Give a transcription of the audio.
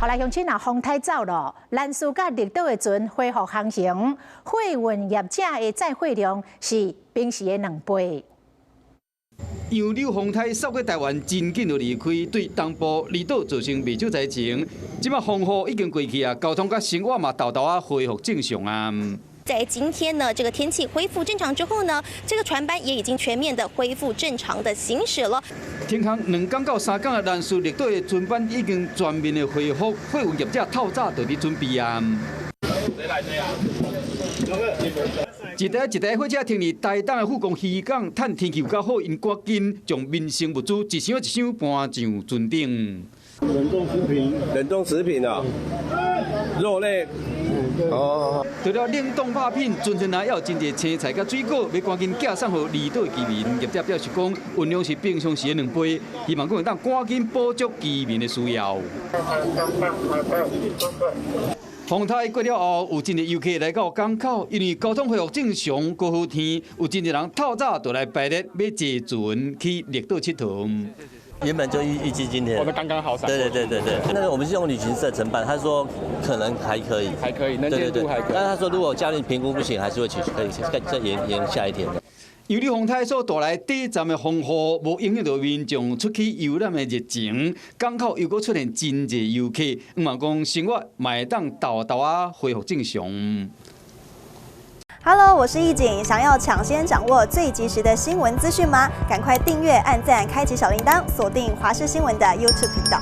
予來鄉親啊，風颱走囉，蘭嶼佮綠島的船恢復航行，貨運業者的載貨量是平時的2倍。楊柳風颱掃過台灣，真緊就離開，對東部離島造成袂少災情。這擺風雨已經過去啊，交通佮生活嘛，沓沓仔恢復正常啊。在今天呢，這個天氣恢復正常之後呢，這個船班也已經全面的恢復正常的行駛了。停航2工到3工的蘭嶼綠島的船班已經全面的恢復，貨運業者透早就佇準備啊。誰來誰啊？一台一台貨車停佇台東的富岡漁港，趁天氣有較好，𪜶趕緊將民生物資一箱一箱搬上船頂。冷凍食品，冷凍食品啊，肉類。哦，除了冷凍肉品，船上也有真濟青菜佮水果，欲趕緊寄送予離島居民。業者表示講，運量是平常時的2倍，希望講會當趕緊補足居民的需要。風颱過了後，有真濟遊客來到港口，因為交通恢復正常，過好天，有真濟人透早就來排列欲坐船去綠島𨑨迌。原本就預計今天，我們剛剛好。對對對對對，那個我們是用旅行社承辦，他說可能還可以，還可以，能見度還可以。但他說如果教練評估不行，還是會取，可以再延下一天。楊柳風颱所帶來短暫的風雨，無影響到民眾出去遊覽的熱情。港口又閣出現真濟遊客，向望講生活嘛會當沓沓仔恢復正常。 Hello，我是易景，想要搶先掌握最及時的新聞資訊嗎？趕快訂閱、按讚、開啟小鈴鐺，鎖定華視新聞的 YouTube 頻道。